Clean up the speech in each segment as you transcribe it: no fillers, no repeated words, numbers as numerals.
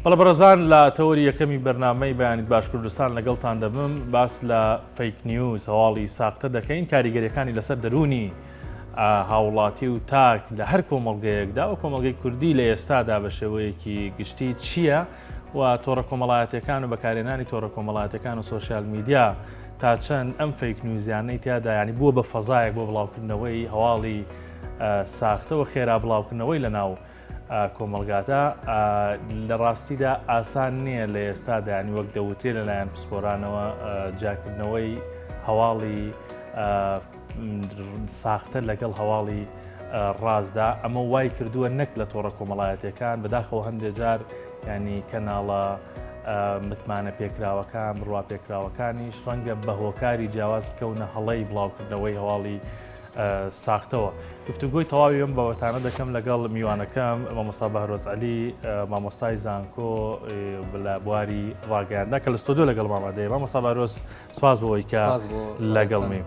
بەڵێ بەڕێزان لە تەوەری یەکەمی بەرنامەی بەیانیت باش کوردستان لەگەڵتان دەبم باس لە fake news هەواڵی ساختە دەکەین کاریگەریەکانی لەسەر دەروونی هاوڵاتی و تاک لە هەر کۆمەڵگەیەکدا و کۆمەڵگەی کوردی لە ئێستادا بە شێوەیەکی گشتی چییە و تۆڕە کۆمەڵایەتەکان و بەکارێنانی تۆڕە کۆمەڵایەتەکان و social media تا چەند ئەم fake news یانەی تیادا ینی بووە بە فەزایەک بۆ بڵاوکردنەوەی هەواڵی ساختەوە خێرا بڵاوکردنەوەی لە ناو کۆمەڵگادا لە ڕاستیدا ئاسان نییە لە ئێستادا ینی وەک دەوترێ لەلایەن پسپۆرانەوە جیاکردنەوەی هەواڵی ساختە لەگەڵ هەواڵی ڕاستدا ئەمە وای کردووە نەک لە تۆڕە کۆمەڵایەتەکان بەداخەوە هەندێک جار ینی کەناڵە متمانە پێکراوەکان بڕوا پێکراوەکانیش ڕەنگە بە هۆکاری جیاواز بکەونە هەڵەی بڵاوکردنەوەی هەواڵی ساختەوە. گفتوگۆی تەواوی ئەم بابەتانە دەکەم لەگەڵ میوانەکەم مامۆستا بەهرۆز عەلی مامۆستای زانکۆ لە بواری ڕاگەیاندن کە لە ستۆدیۆ لەگەڵ مامادەیە مامۆستا بەهرۆز سپاس بۆ ئەوەی کە لەگەڵمی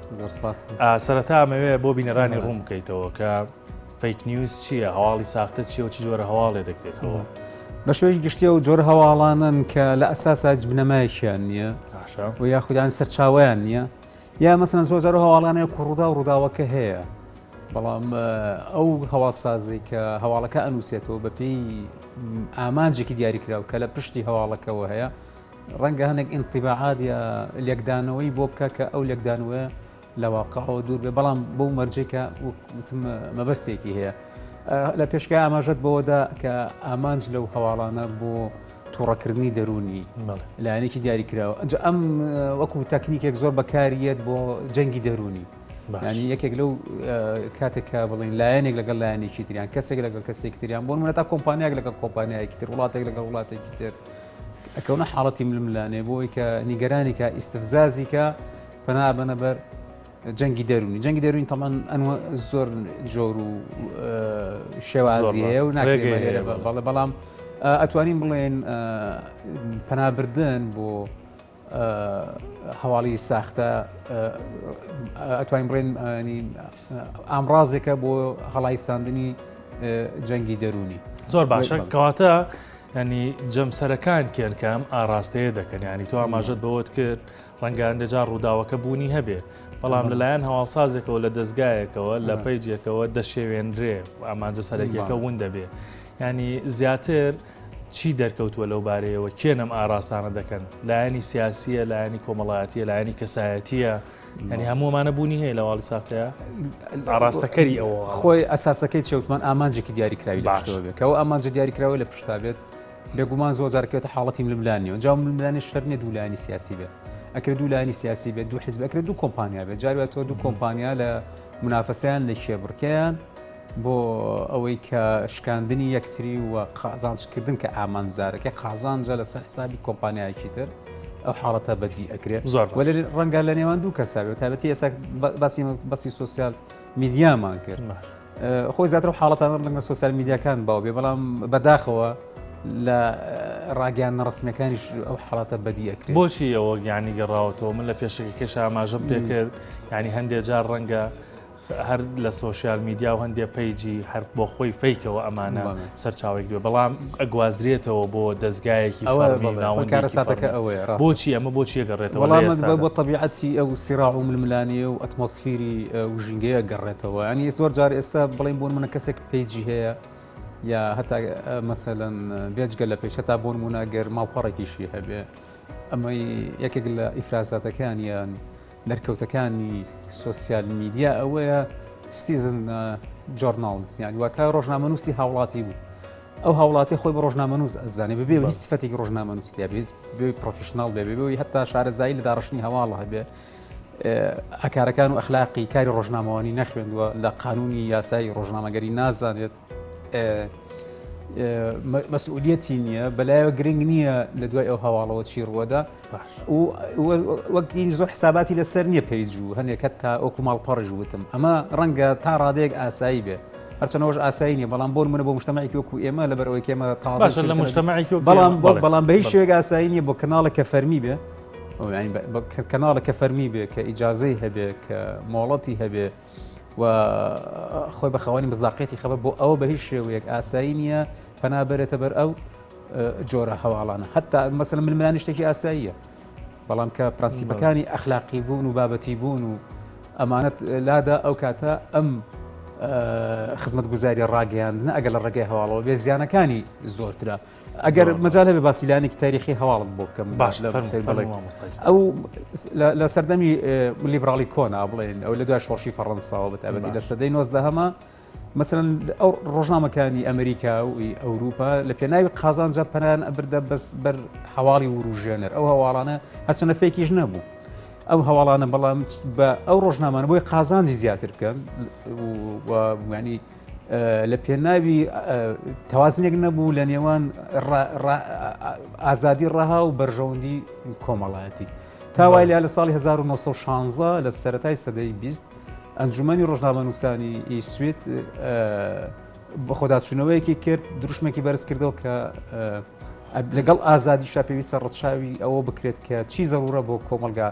سەرەتا ئەمەوێ بۆ بینەرانی ڕوون بکەیتەوە کە fake news چییە هەواڵی ساختە چییە و چ جۆرە هەواڵێ دەکرێتەوە؟ بە شێوەیەکی گشتی ئەو جۆرە هەواڵانەن کە لە ئەساسا هیچ بنەمایەکیان نییە و یاخودیان سەرچاوەیان نییە یا مەسەلەن زۆر جار ئەو هەواڵانەیە کو ڕووداو ڕووداوەکە هەیە بەڵام ئەو هەواڵسازی کە هەواڵەکە ئەنووسێتەوە بە پێی ئامانجێکی دیاریکراو کە لە پشتی هەواڵەکەەوە هەیە ڕەنگە هەنێک ئینتیباعات یا لێکدانەوەی بۆ بکە کە ئەو لێکدانەوەیە لە واقعەوە دوور بێ بەڵام بەو مەرجێکە وتم مەبەستێکی هەیە لە پێشکە ئاماژەت بەوەدا کە ئامانج لەو هەواڵانە بۆ توڕەکردنی دەروونی لایەنێکی دیاریکراوە ئەنجا ئەم وەکو تەکنیکێک زۆر بەکاریەت بۆ جەنگی دەروونی ینی یەکێک لەو کاتێک کە بڵین لایەنێک لەگەڵ لایەنێکی تریان کەسێک لەگەڵ کەسێک تریان بۆ نمونە تا کۆمپانیاک لەگەڵ کۆمپانیایەکی تر وڵاتێک لەگەڵ وڵاتێکی تر ئەکەونە حاڵەتی ململانێ بۆی کە نیگەرانی کە ئیسفزازی کە پەنا بەنە بەر جەنگی دەروونی جەنگی دەروونی تەمان ئەنوە زۆر جۆر و شێوازی هەیە و ناکرێت بەڵێ بەڵام ئەتوانین بڵێن پەنابردن بۆ هەواڵی ساختە ئەتوانین بڵێن ئامرازێکە بۆ هەڵایساندنی جەنگی دەروونی زۆر باشە کەواتە ینی جەمسەرەکان کێن کە ئەم ئاراستەیە دەکەن ینی تۆ ئاماژەت بەوەت کرد ڕەنگە هەندێ جار ڕووداوەکە بوونی هەبێ، بەڵام لەلایەن هەواڵسازێکەوە لە دەزگایەکەوە لە page ێکەوە دەشێوێنرێ و ئامانجە سەرەکیەکە ون دەبێ. یانی زیاتر چی دەرکەوتووە لەو بارەیەوە کێن ئەم ئاراستانە دەکەن؟ لایەنی سیاسیە، لایەنی کۆمەڵایەتیە، لایەنی کەسایەتیە، یانی هەموو ئەمانە بوونی هەیە لە هەواڵی ساختەیە؟ ئاراستەکەری ئەوە خۆی ئەساسەکەی چێوتمان ئامانجێکی دیاریکراوی لە پشتەوە بێ کە ئەو ئامانجە دیاریکراوە لە پشتا بێت بێگومان زۆر جار کەوێتە حاڵەتی ململانێوە جا ململانێ شەرت نییە دوو لایەنی سیاسی بێت ئەکرێت دوو لایەنی سیاسی بێت دوو حزب ئەکرێت دوو کۆمپانیا بێت جار تۆ دوو کۆمپانیا لە منافەسەیان لە کێبڕکێیان بۆ ئەوەی کە شکاندنی یەکتری و قازانجکردن کە ئامانجدارەکە قازانجە لەسەر حسابی کۆمپانیایەکی تر ئەو حاڵەتە بەدی ئەکرێت زۆر وەلێ ڕەنگە لە نێوان دوو کەسا بێت تایبەتی ئێستا باسی بەسی social media مان کرد خۆی زیاتر و حاڵەتانە ڕەنگە social media کان باو بێ بەڵام بەداخەوە لە ڕاگەیاندنە ڕسمیەکانیش ئەو حاڵەتە بەدی ئەکرێت. بۆچی ئەوە یانی گەڕاوەتەوە من لە پێشەکەکەش ئاماژەم پێکرد یانی هەندێ جار ڕەنگە هەر لە social media و هەندێ page ی هەر بۆ خۆی fake ەوە ئەمانە سەرچاوێک بێ بەڵام ئەگوازرێتەوە بۆ دەستگایەکی فەرمی ناوەندێکی کارەساتەکە ئەوەیە ڕاستە. بۆچی ئەمە بۆچی ئەگەڕێتەوە لە ئێستادا؟ بۆ تەبیعەتی ئەو سیراع و ململانێ و ئەتمۆسفیری و ژینگەیە گەڕێتەوە ینی زۆر جار ئێستا بڵێن بۆ نمونە کەسێک page ی هەیە یا هەتا مەسەلەن بێجگە لە page هەتا بۆ نمونە گەر ماڵپەڕێکیشی هەبێ ئەمەی یەکێک لە ئیفرازاتەکان یان دەرکەوتەکانی social media ئەوەیە citizen journalist یانی واتە ڕۆژنامەنووسی هاوڵاتی بوو ئەو هاوڵاتی خۆی بە ڕۆژنامەنووس ئەزانێ بەبێ هیچ سفەتێکی ڕۆژنامەنووسی تیا بێ بێ professional بێ بێ هەتا شارەزایی لە داڕشتنی هەواڵ هەبێ ئاکارەکان و ئەخلاقی کاری ڕۆژنامەوانی نەخوێندووە لە قانونی یاسایی ڕۆژنامەگەری نازانێت مەسئولیەتی نییە بەلایەوە گرنگ نییە لە دوای ئەو هەواڵەوە چی ڕووەدا وەک این زۆر حساباتی لەسەر نییە page و هەنێک تا وەکو ماڵپەڕیش وتم ئەمە ڕەنگە تا ڕادەیەک ئاسایی بێ هەرچەنەوەش ئاسایی نیە بەڵام بۆ نمونە بۆ مجتەمەعێکی وەکو ئێمە لەبەر ئەوەی کە ئێمە تازە باشە لە مجتەمەعێکی وەکو بەڵام ئێمە، بەڵێ، بەڵام بە هیچ بەڵێ. شێوەیەک ئاسایی نییە بۆ کەناڵێک کە فەرمی بێ یانی کەناڵێک کە فەرمی بێ کە ئیجازەی هەبێ کە مۆڵەتی هەبێ و خۆی بە خاوەنی مزداقیەتی خەبەر بۆ ئەوە بە هیچ شێوەیەک ئاسایی نییە پەنا بەرێتە بەر ئەو. جۆرە هەواڵانە هەتا مەسەلەن ململانێ شتێکی ئاساییە بەڵام کە پرەنسیپەکانی ئەخلاقی بوون و بابەتی بوون و ئەمانەت لادا ئەو کاتە ئەم خزمەتگوزاری ڕاگەیاندنە ئەگەر لە ڕێگەی هەواڵەوە بێ زیانەکانی زۆرترە ئەگەر مەجال هەبێ باسی لایەنێکی تاریخی هەواڵت بۆ بکەم باش لە ئەو لە سەردەمی لیبراڵی کۆنا بڵێن ئەو لە دوای شۆڕشی فەڕەنساوە بە تایبەتی لە سەدەی نۆزدەهەما مەسەلەن ئەو ڕۆژنامەکانی ئەمریکا و ئەوروپا لە پێناوی قازانجا پەنایان ئەبردە بەس بەر هەواڵی وروژێنەر ئەو هەواڵانە هەرچەنە fake یش نەبوو ئەو هەواڵانە بەڵام بە ئەو ڕۆژنامانە بۆی قازانجی زیاتر بکەن ینی لە پێناوی تەوازنێک نەبوو لە نێوان ئازادی ڕەها و بەرژەوەندی کۆمەڵایەتی تا وای لە ساڵی 1916 لە سەتای سەدەی 20 ئەنجومەنی ڕۆژنامەنووسانی ئی سوید بەخۆداچوونەوەیەکی کرد دروشمێکی بەرز کردەوە کە لەگەڵ ئازادیشا پێویستە ڕەچاوی ئەوە بکرێت کە چی زەرورە بۆ کۆمەلگا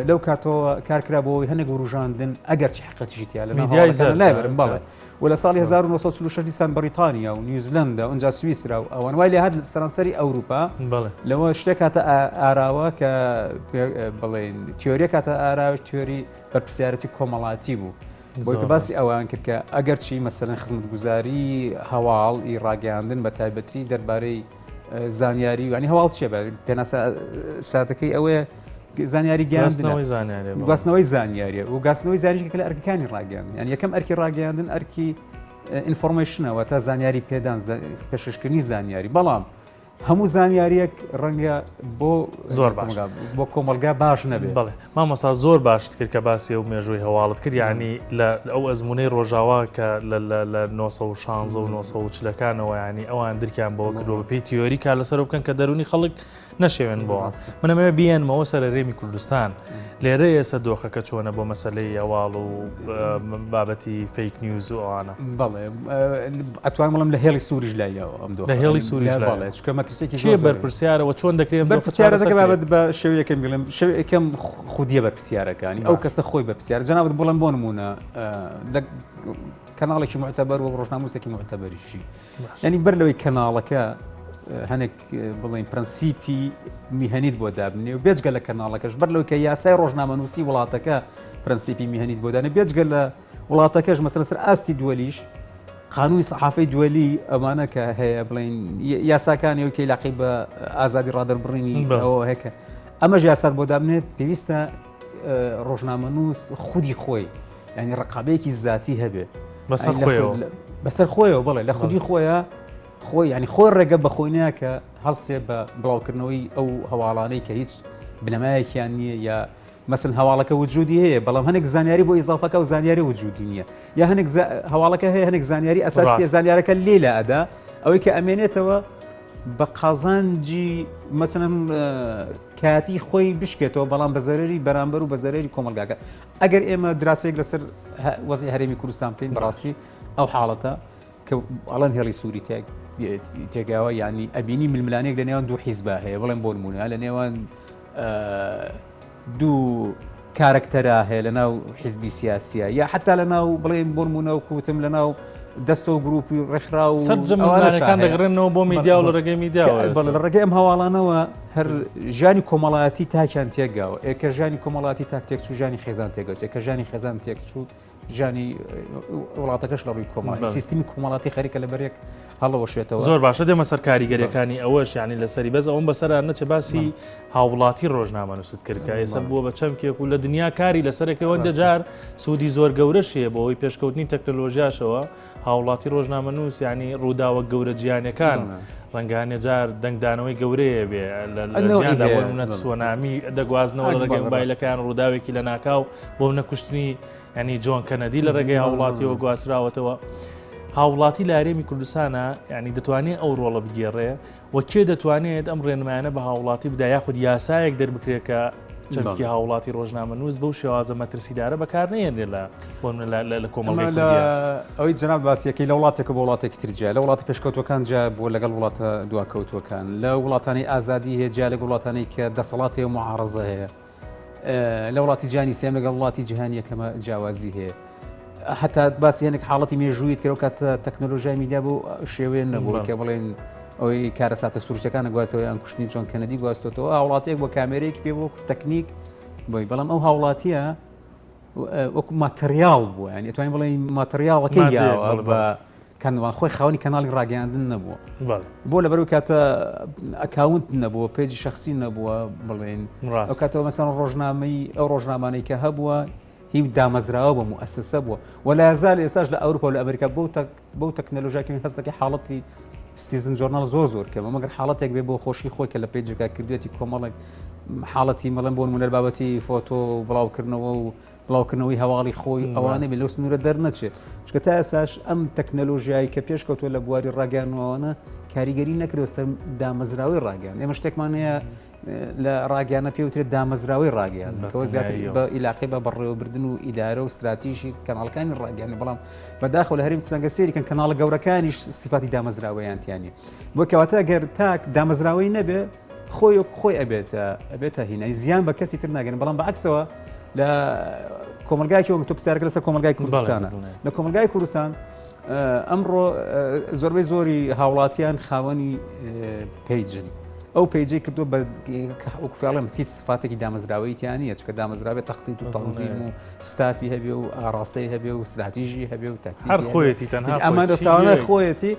لەو کاتەوە کارکرا بۆ هەنێک وروژاندن ئەگەر چی حقەتیشی تیا لە میدیای لابرم بەڵێ و لە ساڵی 1946 دیسان بەریتانیا و نیوزلەندا ئەجا سویسرا و ئەوان وای لێ هات سەرانسەری ئەوروپا لەوە شتێک هاتە ئاراوە کە بڵێن تیۆریە کاتە ئاراوە تیۆری بەرپرسیارەتی کۆمەڵاتی بوو. بۆی کە باسی ئەوان کرد کە ئەگەرچی مەسەلەن خزمەتگوزاری هەواڵ ئی ڕاگەیاندن بە تایبەتی دەربارەی زانیاری ینی هەواڵ چیە بە پێناسە سادەکەی ئەوەیە زانیاری گەیاندنەوەی زانیاری گواستنەوەی زانیاریە و گواستنەوەی زانیاری کە لە ئەرکەکانی ڕاگەیاندن یان یەکەم ئەرکی ڕاگەیاندن ئەرکی information ەوە تا زانیاری پێدان پێشکەشکردنی زانیاری بەڵام هەموو زانیاریەک ڕەنگە بۆ زۆر باش بۆ کۆمەڵگا باش نەبێت. بەڵێ مامۆستا زۆر باشت کرد کە باسی ئەو مێژووی هەواڵت کرد یعنی لە ئەو ئەزمونەی ڕۆژاوا کە لە لە 916 و 940ەکانەوە ینی ئەوان درکیان بەوە کردووە بە پێی تیۆری کار لەسەر بکەن کە دەرونی خەڵک نەشێوێن بۆ من ئەمەوێ بیێنمەوە سەر هەرێمی کوردستان لێرە ئێستا دۆخەکە چۆنە بۆ مەسەلەی هەواڵ و بابەتی fake news و ئەوانە؟ بەڵێ ئەتوانم بڵێم لە هێڵی سووریش لایەوە ئەم دۆخە لە هێڵی سووریش لایەوە بەڵێ چونکە مەترسییەکی زۆر کێ بەرپرسیارەوە چۆن دەکرێت ئەم دۆخە بەرپرسیارەکە چارەسەر بابەت بە شێوەی یەکەم بڵێم شێوەی یەکەم خودیە بەرپرسیارەکانی ئەو کەسە خۆی بەرپرسیارە جەنابت بڵێم بۆ نموونە لە کەناڵێکی موعتەبەر و ڕۆژنامووسێکی موعتەبەریشی یعنی بەر لەوەی کەناڵەکە هەنێک بڵێن پرەنسیپی میهەنیت بۆ دابنێ و بێجگە لە کەناڵەکەش بەر لەوەی کە یاسای ڕۆژنامەنووسی وڵاتەکە پرەنسیپی میهەنیت بۆ دانێ بێجگە لە وڵاتەکەش مەسەلەن سەر ئاستی دووەلیش قانونی سەحافەی دووەلی ئەمانە کە هەیە بڵین یاساکانی و کەیلاقی بە ئازادی ڕادەربڕینی ئەوە هەیە ئەمەش یاسات بۆ دابنێ پێویستە ڕۆژنامەنووس خودی خۆی ینی ڕقابەیەکی زیاتی هەبێ بەسەر خۆیەوە بەسەر خۆیەوە بڵێ لە خودی خۆیە خۆی ینی خۆی ڕێگە بە خۆی نیا کە هەڵسێ بە بڵاوکردنەوەی ئەو هەواڵانەی کە هیچ بنەمایەکیان نییە یا مەسن هەواڵەکە وجودی هەیە بەڵام هەنێک زانیاری بۆ ئیزافەکە و زانیاری وجودی نییە یا هەنێک هەواڵەکە هەیە هەنێک زانیاری ئەساسی زانیارەکە لێ لە ئەدا ئەوەی کە ئەمێنێتەوە بە قازانجی مەسەن کاتی خۆی بشکێتەوە بەڵام بە زەرەری بەرامبەر و بە زەرەری کۆمەڵگاکە ئەگەر ئێمە دراسەیەک لەسەر وەزعی هەرێمی کوردستان بکەین بەڕاستی ئەو حاڵەتە کە ئەڵێن هێڵی سووری تێگاوە ینی ئەبینی ململانێک لە نێوان دوو حیزبا هەیە بڵێن بۆ نمونە لە نێوان دوو کارەکتەرا هەیە لە ناو حیزبی سیاسیە یا حتا لە ناو بڵێن بۆ نمونە و کوتم لە ناو دەستە و گروپی ڕێکخرا و سەرجەم ململانێکان دەگەڕێنەوە بۆ میدیا و لە ڕێگەی میدیاوە بەڵێ لە ڕێگەی ئەم هەواڵانەوە هەر ژیانی کۆمەڵایەتی تاکیان تێکگاوە ئێکە ژیانی کۆمەڵاتی تاک تێکچوو ژیانی خێزان تێکگەچێت کە ژیانی خێزان تێکچوو ژیانی وڵاتەکەش لە ڕووی کۆمەڵ سیستمی کۆمەڵاتی خەریکە لە بەرێک هەڵەوەشێتەوە زۆر باشە دێمە سەر کاریگەریەکانی ئەوەش ینی لەسەری بەس ئەوم بەسەر نەچە باسی هاوڵاتی ڕۆژنامەنووست کرد کە ئێستا بووە بە چەمکێک و لە دنیا کاری لەسەرێکەوە دەجار سوودی زۆر گەورەش هەیە بۆ ئەوی پێشکەوتنی تەکنەلۆژیاشەوە هاوڵاتی ڕۆژنامەنووس ینی ڕووداوە گەورە جیانەکان ڕەنگانێ جار دەنگدانەوەی گەورەیە بێ لە بۆ نمونە تسۆنامی دەگوازنەوە لە ڕێگەی مۆبایلەکان ڕووداوێکی لە ناکاو بۆ نەکوشتنی ینی جۆن کەنەدی لە ڕێگەی هاوڵاتیەوە گواستراوەتەوە هاوڵاتی لە هەرێمی کوردستانە ینی دەتوانێت ئەو ڕۆڵە بگێڕێ و کێ دەتوانێت ئەم ڕێنمایانە بە هاوڵاتی بدا یاخود یاسایەک دەربکرێت کە چەمکی هاوڵاتی ڕۆژنامەنووس بەو شێوازە مەترسیدارە بەکار نەیەنرێت لە لە کۆمەڵگەی کوردیە. ئەوەی جەناب باسیەکەی لە وڵاتێکە بۆ وڵاتێکی تر جیا لە وڵاتە پێشکەوتوەکان جیا بۆ لەگەڵ وڵاتە دواکەوتوەکان لە وڵاتانی ئازادی هەیە جیا لەگەڵ وڵاتانی کە دەسەڵات هەیە و معارەزە هەیە لە وڵاتی جیهانی سێم لەگەڵ وڵاتی جیهانی یەکەمە جیاوازی هەیە هەتا باسی هەنێک حاڵەتی مێژوویت کرد کات تەکنەلۆژیای میدیا بۆ شێوەیە نەبوو کە بڵێن. ئەوەی کارەساتە سروشتەکانە گواستەوە یان کوشتنی جۆن کەنەدی گواستۆتەوە هاوڵاتیەک بۆ کامێرەیەکی پێ بۆ تەکنیک بۆی بەڵام ئەو هاوڵاتیە وەکو ماتریاڵ بووە یانی ئەتوانین بڵێین ماتریاڵەکەی یاوە بە کەنوان خۆی خاوەنی کەناڵی ڕاگەیاندن نەبووە بۆ لەبەرو کاتە account نەبووە page ی شخصی نەبووە بڵێن ئەو کاتەوە مەسەن ڕۆژنامەی ئەو ڕۆژنامانەی کە هەبووە هی دامەزراوە بە موئەسەسە بووە ولا زال ئێستاش لە ئەوروپا و لە ئەمریکا بۆ بەو تەکنەلۆژیاکەی هەستەکەی حاڵەتی citizen journal زۆر زۆر کەمە مەگەر حاڵەتێک بێ بۆ خۆشی خۆی کە لە page ەکە کردوێتی کۆمەڵێک حاڵەتی مەڵێن بۆ نمونە بابەتی فۆتۆ بڵاوکردنەوە و بڵاوکردنەوەی هەواڵی خۆی ئەوانە بێ لەو سنوورە دەرنەچێت چکە تا ئێساش ئەم تەکنەلۆژیایی کە پێشکەوتووە لە بواری ڕاگەیاندنەوەوانە کاریگەری نەکردوە سەر دامەزراوەی ڕاگەیان ئێمە شتێکمان هەیە لە ڕاگەیانە پێوترێت دامەزراوەی ڕاگەیاندن کەەوە زیاتر بە ئیلاقی بە بەڕێوەبردن و ئیدارە و ستراتیژی کەناڵەکانی ڕاگەیانە بەڵام بەداخەوە لە هەرێمی کوردستان گەر سەیری کەن کەناڵە گەورەکانیش سیفاتی دامەزراوەیان تیانە بۆ کەواتە گەر تاک دامەزراوەی نەبێ خۆی وەک خۆی ئەبێتە ئەبێتە هینای زیان بە کەسی تر ناگەن بەڵام بەعکسەوە لە کۆمەلگایکی وەک تۆ پرسیارەکە لەسەر کۆمەلگای کوردستانە لە کۆمەلگای کوردستان ئەمڕۆ زۆربەی زۆری هاوڵاتیان خاوەنی page ن ئەو page ەی کردو بە وەکوڵم سی سفاتێکی دامەزراوەی تیانە چکە دامەزراوێت تەختیت و تەنزیم و ستافی هەبێ و ئاراستەی هەبێ و استراتیژی هەبێ و تەکتیکی هەر خۆیەتی تەنها ئەمە دەتوانێت خۆیەتی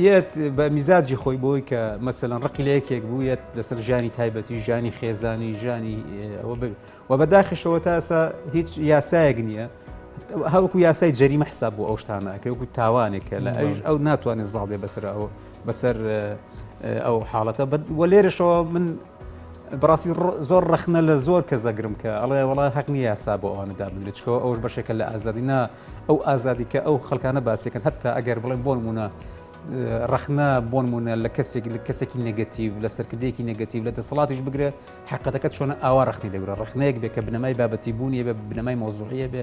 یەت بە میزاجی خۆی بۆی کە مەسەلەن ڕقی لە یەکێک بوو یەت لەسەر ژیانی تایبەتی ژیانی خێزانی ژیانی ئەوە و بەداخیشەوە تا ئێستا هیچ یاسایەک نییە هەوەکو یاسای جەریمە حساب بۆ ئەو شتانە ئەکرێ وەکو تاوانێکە لە ئەویش ئەو ناتوانێت زاڵ بێ بەسەر ئەو بەسەر ئەو حاڵەتە وە لێرەشەوە من بەڕاستی زۆر ڕەخنە لە زۆر کەس ئەگرم کە ئەڵێ وەڵا هەق نییە یاسا بۆ ئەوانە دابنرێت چکەوە ئەوش بەشێکە لە ئازادی نا ئەو ئازادی کە ئەو خەڵکانە باسیەکەن هەتا ئەگەر بڵێن بۆ نمونە ڕەخنە بۆ نمونە لە کەسێک لە کەسێکی negative لە سەرکردەیەکی negative لە دەسەڵاتیش بگرێ حقەتەکە چۆنە ئاوا ڕەخنەی دەگرە ڕەخنەیەک بێ کە بنەمای بابەتی بوونی بێ بنەمای مەوزوعیە بێ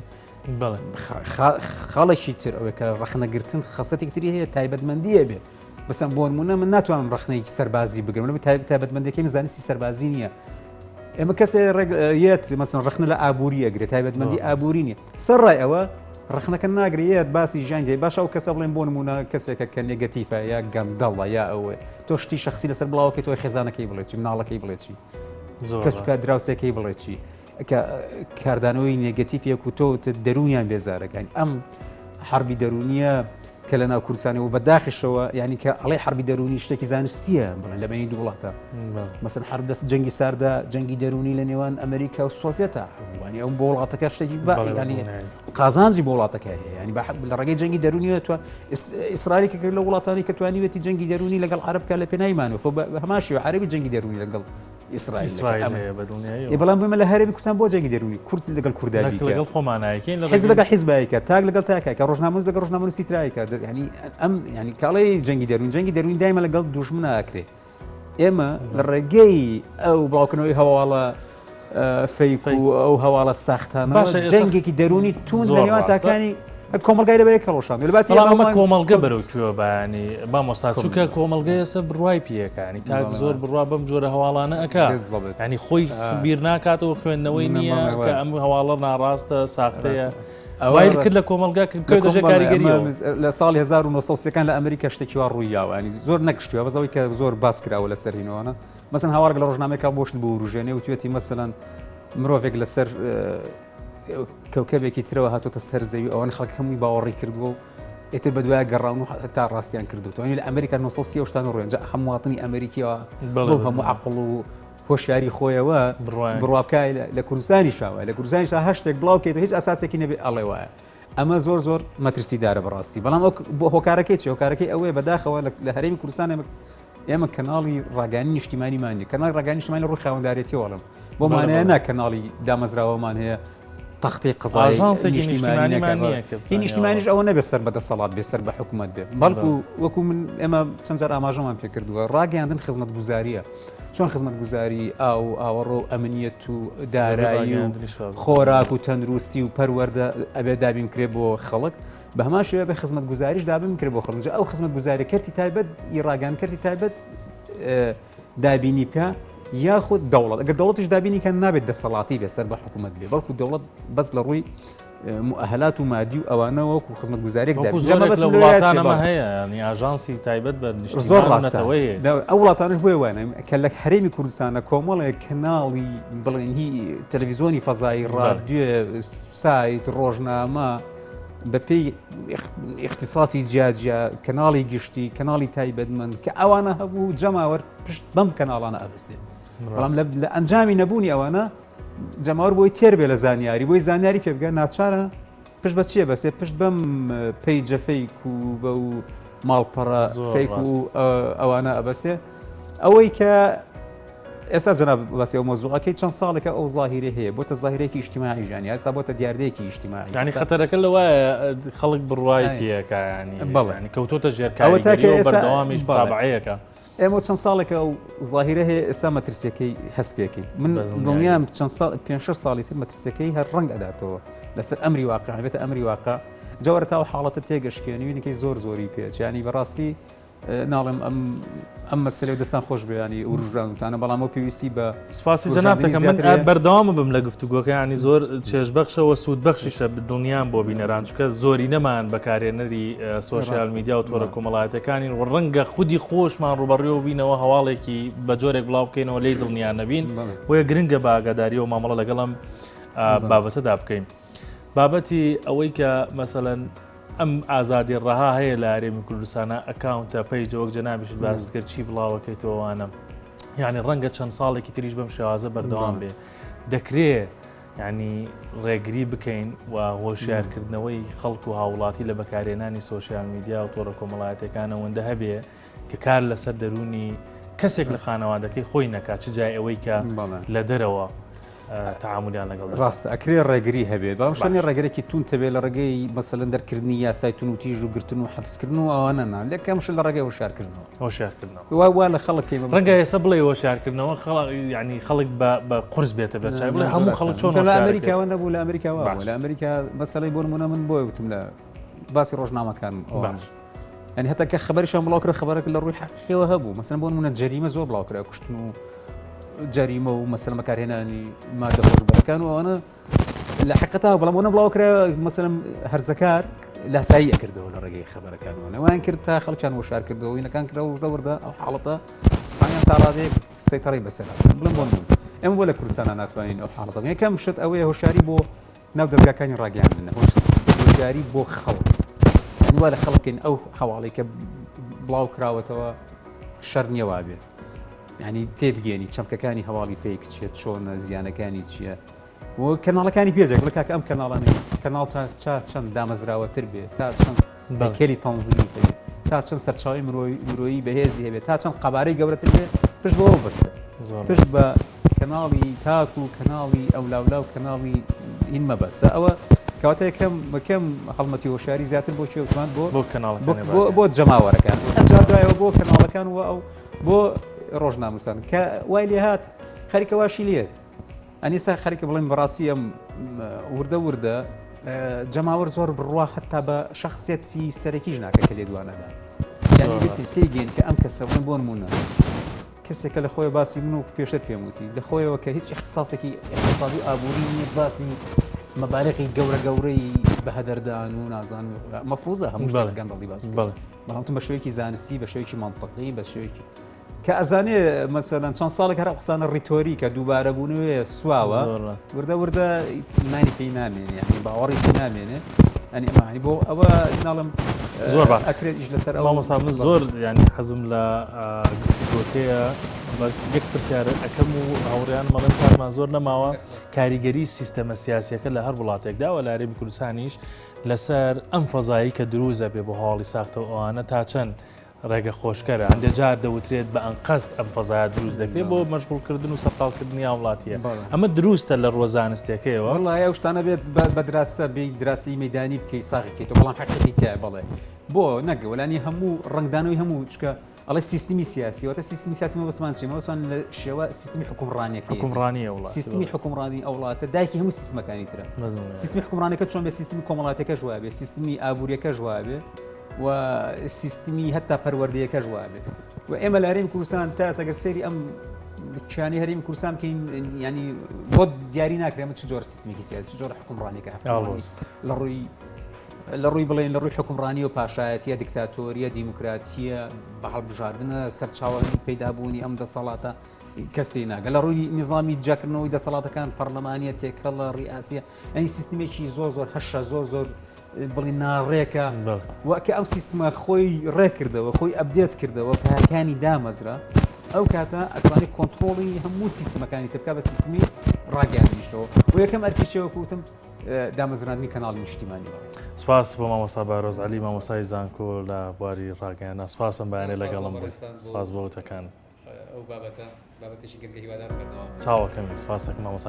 خاڵێکی تر ئەوەی کە ڕەخنەگرتن خەسەتێکی تری هەیە تایبەتمەندیە بێ بەسەن بۆ نمونە من ناتوانم ڕەخنەیەکی سەربازی بگرم لەبەر تایبەتمەندەکەی من زانستی سەربازی نییە ئێمە کەسێ ڕێک یەت مەسەن ڕەخنە لە ئابووری ئەگرێت تایبەتمەندی ئابووری نییە سەر ڕای ئەوە ڕەخنەکە ناگرێت باسی ژیان دێ باشە ئەو کەسە بڵێن بۆ نمونە کەسێکە کە negative ە یا گەندەڵە یا ئەوەی تۆ شتی شخصی لەسەر بڵاوەکەی تۆی خێزانەکەی بڵێ چی مناڵەکەی بڵێ چی کەسوکار دراوسێکەی بڵێ چی کە کاردانەوەی negative یەک و تۆ دەروونیان بێزارەکان ئەم حربی دەروونیە کە لە ناو کوردستانی و بەداخیشەوە یعنی کە ئەڵێ حربی دەروونی شتێکی زانستیە بڵێن لە بینی دوو وڵاتە مەسن حرب دەست جەنگی ساردا جەنگی دەروونی لە نێوان ئەمریکا و سۆڤێتا هەبووانی ئەو بۆ وڵاتەکە شتێکی بە ینی قازانجی بۆ وڵاتەکە هەیە ینی لە ڕێگەی جەنگی دەروونیەوە تو ئیسرائیل کە لە وڵاتانی کە توانیوێتی جەنگی دەروونی لەگەڵ عەرەب کە لە پێنایمان خۆ هەمان شێوە عەرەبی جەنگی دەروونی لەگەڵ ئیسرائیل هەیە بە دڵنیاییەوە. ئێ بەڵام بۆ ئێمە لە هەرێمی کوردستان بۆ جەنگی دەروونی کورد لەگەڵ کوردا نەک بیکە لەگەڵ خۆمانایکەین لە حزب ڕێگەی لەگەڵ حزبایکە تاک لەگەڵ تاکایکە ڕۆژنامەنووس لەگەڵ ڕۆژنامەنووسی ترایکە ینی ئەم ینی کاڵی جەنگی دەروون جەنگی دەروون دایمە لەگەڵ دوژمنا ئەکرێ ئێمە لە ڕێگەی ئەو بڵاوکردنەوەی هەواڵە fake fake. و ئەو هەواڵە ساختانەوە باشە ئێستا جەنگێکی دەروونی توند لە زۆر نێوان ڕاستە. تاکانی کۆمەڵگای لەبەرێک هەڵوەشاند لە باتی بەڵام ئەمە ئێمە کۆمەڵگە بەرەو کوێ بانی مامۆستا چونکە کۆمەڵگە. کۆمەڵگە ئێستا بڕوای پێیەکانی تاک بەڵێ. زۆر بڕوا بەم جۆرە هەواڵانە ئەکا بالضبط. ینی خۆی بیر ناکاتەوە خوێندنەوەی نە، نییە بەڵێ، کە وایە. ئەم هەواڵە ناڕاستە ساختەیە ئەوە وای کرد لە کۆمەڵگا کە لە بکەوێتە ژێر کۆمەڵێ، کاریگەریەوە. ئەمە لە ساڵی 1930 ەکان لە ئەمریکا شتێکی وا ڕووی یاوە ینی زۆر نەکشتووە بەس ئەوەی کە زۆر باس کراوە لەسەر هینەوەنە مەسەن هەواڵێک لە ڕۆژنامەیەکا بۆشت بۆ وروژێنێ وتوێتی مەسەلەن مرۆڤێک لەسەر کەوکەبێکی ترەوە هاتۆتە سەر زەوی ئەوەن خەڵک هەمووی باوەڕی کردووە و ئیتر بەدوای گەڕاون و تا ڕاستیان کردوتەوە لە ئەمریکا 930 شتان ڕوێن جا هەمواتنی ئەمریکیەوە بەڵێ هەموو عقڵ و هۆشیاری خۆیەوە بڕواکای لە کوردستانی شاوە لە کوردستانی شا هەر شتێک بڵاو کەیتەوە هیچ ئەساسێکی نەبێ ئەڵێ وایە ئەمە زۆر زۆر مەترسیدارە بەڕاستی بەڵام ئەو بۆ هۆکارەکەی چی هۆکارەکەی ئەوەیە بەداخەوە لە هەرێمی کوردستان ئێمە ئێمە کەناڵی ڕاگەیاندنی نیشتیمانیمان نییە کەناڵی ڕاگەیاندنی نیشتیمانی لە ڕووی خاوەندارێتیەوە ئەڵێم بۆ مانایە نا کەناڵی دامەزراوەمان هەیە تەختەی قەزای ئاژانسێکی نیشتیمانی نیشتیمانیمان نەکە نییە کە هی نیشتیمانیش ئەوە نەبێت سەر بە دەسەڵات بێ سەر بە حکوومەت بێ بەڵکو وەکو من ئێمە چەند جار ئاماژەمان پێ کردووە ڕاگەیاندن خزمەتگوزاریە چۆن خزمەتگوزاری ئاو و ئاوەڕۆ و ئەمنیەت و دارایی و خۆراک و تەندروستی و پەروەردە ئەبێ دابین کرێ بۆ خەڵک بە هەمان شێوە بێ خزمەتگوزاریش دابین کرێ بۆ خەڵک جا ئەو خزمەتگوزاری کەرتی تایبەت ی ڕاگەیاندن کەرتی تایبەت دابینی بکە یاخود دەوڵەت ئەگەر دەوڵەتیش دابینی کە نابێت دەسەڵاتی بێ سەر بە حکوومەت بێ بەڵکو دەوڵەت بەس لە ڕووی. مؤهلات و مادی و ئەوانە وەکو خزمەتگوزاریەک وەکو زۆرێک لە وڵاتان ئەمە هەیە یانی ئاژانسی تایبەت بە زۆر ڕاستەوەی ئەو وڵاتانش بۆیە وانە کە لە هەرێمی کوردستانە کۆمەڵێک کەناڵی بڵێن هی تەلەڤیزیۆنی فەزایی ڕادیۆ سایت ڕۆژنامە بەپێی اختصاصی جیاجیا کەناڵی گشتی کەناڵی تایبەتمەند کە ئەوانە هەبوو جەماوەر پشت بەم کەناڵانە ئەبستێت بەڵام لە ئەنجامی نەبوونی ئەوانە جەماوەر بۆی تێر بێ لە زانیاری بۆی زانیاری پێ بگە ناچارە پشت بە چیە بەسێ پشت بەم page ە fake و بە و ماڵپەڕە fake و ئەوانە ئەبەسێ ئەوەی کە ئێستا جەناب باسی ئەو مەوزوعەکەی چەند ساڵێکە ئەو زاهیرە هەیە بۆتە زاهیرێکی ئیجتیماعی ژیانی ئێستا بۆتە دیاردەیەکی ئیجتیماعی ینی خەتەرەکە لەوایە خەڵک بڕوای پێەکە ینی بەڵێ کەوتۆتە ژێر کاریگەری و بەردەوامیش تابعەیەکە. ئێمە چەند ساڵێکە ئەو زاهیرە هەیە ئێستا مەترسیەکەی هەست پێکەین من دڵنیام چەند ساڵ پێ شەش ساڵی تر مەترسیەکەی هەر ڕەنگ ئەداتەوە لەسەر ئەمری واقع بێتە ئەمری واقع جەوەرە تا ئەو حاڵەتە تێگەشکێنی وینەکەی زۆر زۆری پێچ ینی بەڕاستی ناڵێم ئەم ئەم مەسلەی دەستان خۆش بیانی وروژاندتانە بەڵام ئەو پێویستی بە سپاسی جەنابتەکەم من بەردەوام بم لە گفتوگۆکە ینی زۆر چێژبەخشەوە سوود بەخشیشە دڵنیام بۆ بینەران چکە زۆری نەمان بەکارێنەری سۆشیال میدیا و تۆڕە کۆمەڵایەتەکانین و ڕەنگە خودی خۆشمان ڕوبەڕیەوە بینەوە هەواڵێکی بە جۆرێک بڵاو بکەینەوە لی دڵنیان نەبین بۆیە گرنگە بە ئاگاداریەوە مامەڵە لەگەڵم بابەتەدا بکەین. بابەتی ئەوەی کە مەسەەن ئەم ئازادی ڕەها هەیە لە هەرێمی کوردستانە account ە page ە وەک جەنابیشت باست کرد چی بڵاوەکەیتەوەوانە یعنی ڕەنگە چەند ساڵێکی تریش بەم شێوازە بەردەوام بێ دەکرێ یعنی ڕێگری بکەین و هۆشیارکردنەوەی خەڵک و هاوڵاتی لە بەکارێنانی سۆشیال میدیا و تۆڕە کۆمەڵایەتەکان ئەوەندە هەبێ کە کار لەسەر دەروونی کەسێک لە خانەوادەکەی خۆی نەکات چ جای ئەوەی کە لە دەرەوە تەعامولیان لەگەڵ دەکات. ڕاستە ئەکرێ ڕێگری هەبێت بەڵام شتانی ڕێگرێکی توند هەبێت لە ڕێگەی مەسەلەن دەرکردنی یاسای تون و تیژ و گرتن و حەبسکردن و ئەوانە نا لە کەم شت لە ڕێگەی هۆشیارکردنەوە هۆشیارکردنەوە وا وا لە خەڵک کەی ڕەنگە ئێستا بڵێ هۆشیارکردنەوە خەڵک یعنی خەڵک بە بە قورس بێتە بەرچاوی بڵێ هەموو خەڵک چۆن لە ئەمریکاوە نەبوو لە ئەمریکا وا بوو لە ئەمریکا مەسەلەی بۆ نمونە من بۆیە وتم لە باسی ڕۆژنامەکان باش یعنی هەتا کە خبریشان بڵاو کرا خبرەکە لە ڕووی حەقیقیەوە هەبوو مەسەن بۆ نمونە جەریمە زۆر بڵاو کرا کوشتن و جەریمە و مەسەلەن بەکارهێنانی مادە هۆشبەرەکان و ئەوانە لە حقیقەتا بەڵام ئەوە بڵاو کرا مەسەلەن هەرزەکار لاسایی ئەکردەوە لە ڕێگەی خبرەکانەوە نەوایان کرد تا خەڵکیان وەشار کردەوە وینەکان کرا وردە وردە ئەو حاڵەتە ئەویان تا ڕادەیەک سەیتەڕەی بەسەر بڵێم بۆ نمونە ئێمە بۆ لە کوردستانە ناتوانین ئەو حاڵەتە یەکەم شت ئەوەیە هۆشیاری بۆ ناو دەزگاکانی ڕاگەیاندنە هۆشیاری بۆ خەڵک یانی وا لە خەڵک بکەین ئەو هەواڵی کە بڵاو کراوەتەوە شەر نییە وابێت ینی تێبگەێنی چەمکەکانی هەواڵی fake چیە چۆنە زیانەکانی چییە و کەناڵەکانی پێجێک بڵێ کاکە ئەم کەناڵانەی کەناڵ تا چا چەند دامەزراوەتر بێت تا چەند هەیکەلی تەنزیمی هەبێت تا چەند سەرچاوی مرۆیی بەهێزی هەبێت تا چەند قەبارەی گەورەتر بێت پشت بەوە بەستە پشت بە کەناڵی تاک و کەناڵی ئەولاولا و کەناڵی هین مەبەستە ئەوە کەواتە یەکەم بەکەم هەڵمەتی هۆشیاری زیاتر بۆ کێ وتمان بۆ بۆ کەناڵەکان بۆ بۆ جەماوەرەکان ئەنجا دوایەوە بۆ کەناڵەکان و ئەو بۆ ڕۆژناموسان کە وای لێهات خەریکە واشی لێت ئەنیسا خەریکە بڵێن بەڕاستی ئەم وردە وردە جەماوەر زۆر بڕوا حتا بە شخصیەتی سەرەکیش ناکە کە لێدوانەدا تێگەین کە ئەم کەسە بڵێن بۆ نمونە کەسێکە لە خۆی باسی من و پێشتر پێم وتی لە خۆیەوە کە هیچ اختصاصێکی اقتصادی و ئابووری نییە باسی مەبالغی گەورە گەورەی بەهەدەردان و نازان مەفروزە هەموو شتێک گەندەڵی باس بڵێ بەڵام تو بە شێوەیەکی زانستی بە شێوەیەکی مەنتقی بە شێوەیەکی کە ئەزانێ مەسەلەن چەند ساڵێک هەر ئەو قسانە ڕیتۆریکە دووبارە بوونەوەیە سواوە وردە وردە ئیمانی پێی نامێنێ یعنی باوەڕی پێی نامێنێ ئەنی ئەمانی بۆ ئەوە ناڵم زۆر باش ئەکرێت ئیش لەسەر ئەو مامۆستا من زۆر ینی حەزم لە گفتوگۆکەیە بەس یەک پرسیار ئەەکەم و هاوڕیان مەڵێن کاتمان زۆر نەماوە کاریگەری سیستەمە سیاسیەکە لە هەر وڵاتێکدا و لە هەرێمی کوردستانیش لەسەر ئەم فەزایی کە دروزە بێ بۆ هەواڵی ساختە و ئەوانە تا چەند ڕێگە خۆشکەرە، هەندێ جار دەوترێت بە ئەنقەست ئەم فەزایە دروست دەکرێت بۆ مەشغوڵکردن و سەرقاڵکردنی هاوڵاتییە، ئەمە دروستە لە ڕووە زانستیەکەیەوە؟ وەڵای ئەو شتانە بێت بە دراسە بێی دراسی مەیدانی بکەی ساغی کەیتەوە بەڵام حەقیقەتی تیایە بەڵێ بۆ نەک وەلانی هەموو ڕەنگدانەوەی هەموو چونکە ئەڵێ سیستمی سیاسی واتە سیستمی سیاسی مەبەستمان چیە مەبەستمان لە شێوە سیستمی حوکمڕانیەکەی حوکمڕانی ئەو وڵاتە سیستمی حوکمڕانی ئەو وڵاتە دایکی هەموو سیستمەکانی ترە سیستمی حوکمڕانەکە چۆن بێ سیستمی کۆمەڵاتیەکەش وابێ سیستمی ئابووریەکەش وابێ و سیستمی هەتا پەروەردەیەکەش وابێت و ئێمە لە هەرێمی کوردستان تا ئێستا گەر سەیری ئەم کیانی هەرێمی کوردستان بکەین ینی بۆ دیاری ناکرێ ئەمە چ جۆرە سیستمێکی سیاسی چ جۆرە حکومڕانێکە ئاڵۆز. لە ڕووی لە ڕووی بڵێن لە ڕووی حکومڕانی و پاشایەتیە دیکتاتۆریە دیموکراتیە بە هەڵبژاردنە سەرچاوەی پەیدابوونی ئەم دەسەڵاتە کەسی ناگە لە ڕووی نظامی جیاکردنەوەی دەسەڵاتەکان پەرلەمانیە تێکەڵە ڕیاسیە ئەنی سیستمێکی زۆر زۆر هەشە زۆر زۆر بڵی ناڕێکە وەکە ئەو سیستمە خۆی ڕێکردەوە خۆی update کردەوە پایەکانی دامەزرا ئەو کاتە ئەتوانێت کۆنتترۆڵی هەموو سیستمەکانی تر بکە بە سیستمی ڕاگەیاندنیشەوە و یەکەم ئەرکیشەوە کوتم دامەزراندنی کەناڵی نیشتیمانی بەڕێز. سپاس بۆ مامۆستا بارۆز عەلی مامۆستای زانکۆ لە بواری ڕاگەیاندن سپاسم بەیانێ لەگەڵم بوویت سپاس بۆ وتەکانت. ئەو بابەتە بابەتێکی گرنگە هیوادارم بەردەوام بن. چاوەکەمی سپاس دەکەم مامۆستا.